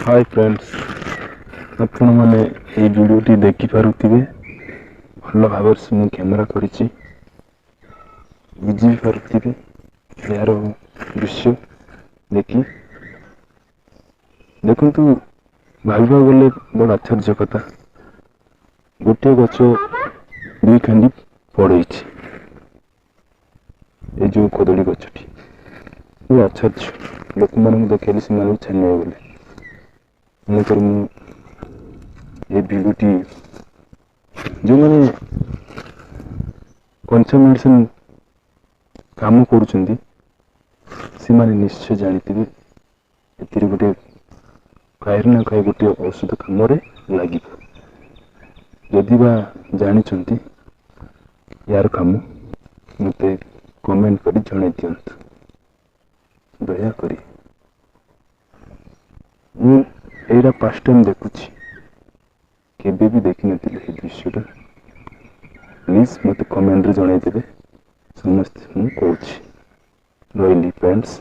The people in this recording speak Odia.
ହାଏ ଫ୍ରେଣ୍ଡସ୍, ଆପଣମାନେ ଏଇ ଭିଡ଼ିଓଟି ଦେଖିପାରୁଥିବେ। ଭଲ ଭାବରେ ମୁଁ କ୍ୟାମେରା କରିଛି, ବୁଝି ପାରୁଥିବେ ଏହାର ଦୃଶ୍ୟ ଦେଖି। ଦେଖନ୍ତୁ, ଭାବିବାକୁ ଗଲେ ବଡ଼ ଆଶ୍ଚର୍ଯ୍ୟ କଥା, ଗୋଟିଏ ଗଛ ଦୁଇ କାନ୍ଦି ପଡ଼େଇଛି। ଏ ଯେଉଁ କଦଳୀ ଗଛଟି ଆଶ୍ଚର୍ଯ୍ୟ, ଲୋକମାନଙ୍କୁ ଦେଖେଇଲେ ସେମାନେ ବି ଛାନିଆ ହେଇଗଲେ। ତେଣୁକରି ମୁଁ ଏ ଭିଡ଼ିଓଟି ଯେଉଁମାନେ କଞ୍ଚା ମେଡ଼ିସିନ କାମ କରୁଛନ୍ତି, ସେମାନେ ନିଶ୍ଚୟ ଜାଣିଥିବେ, ଏଥିରେ ଗୋଟେ କାହିଁରେ ନା କାହିଁ ଗୋଟିଏ ଔଷଧ କାମରେ ଲାଗିବ। ଯଦି ବା ଜାଣିଛନ୍ତି ୟାର କାମ, ମୋତେ କମେଣ୍ଟ କରି ଜଣାଇ ଦିଅନ୍ତୁ ଦୟାକରି। ମୁଁ ଏଇଟା ଫାର୍ଷ୍ଟ ଟାଇମ୍ ଦେଖୁଛି, କେବେ ବି ଦେଖିନଥିଲି ଏ ଦୃଶ୍ୟଟା। ପ୍ଲିଜ୍ ମୋତେ କମେଣ୍ଟରେ ଜଣାଇଦେବେ ସମସ୍ତେ, ମୁଁ କହୁଛି। ରହିଲି ଫ୍ରେଣ୍ଡସ୍।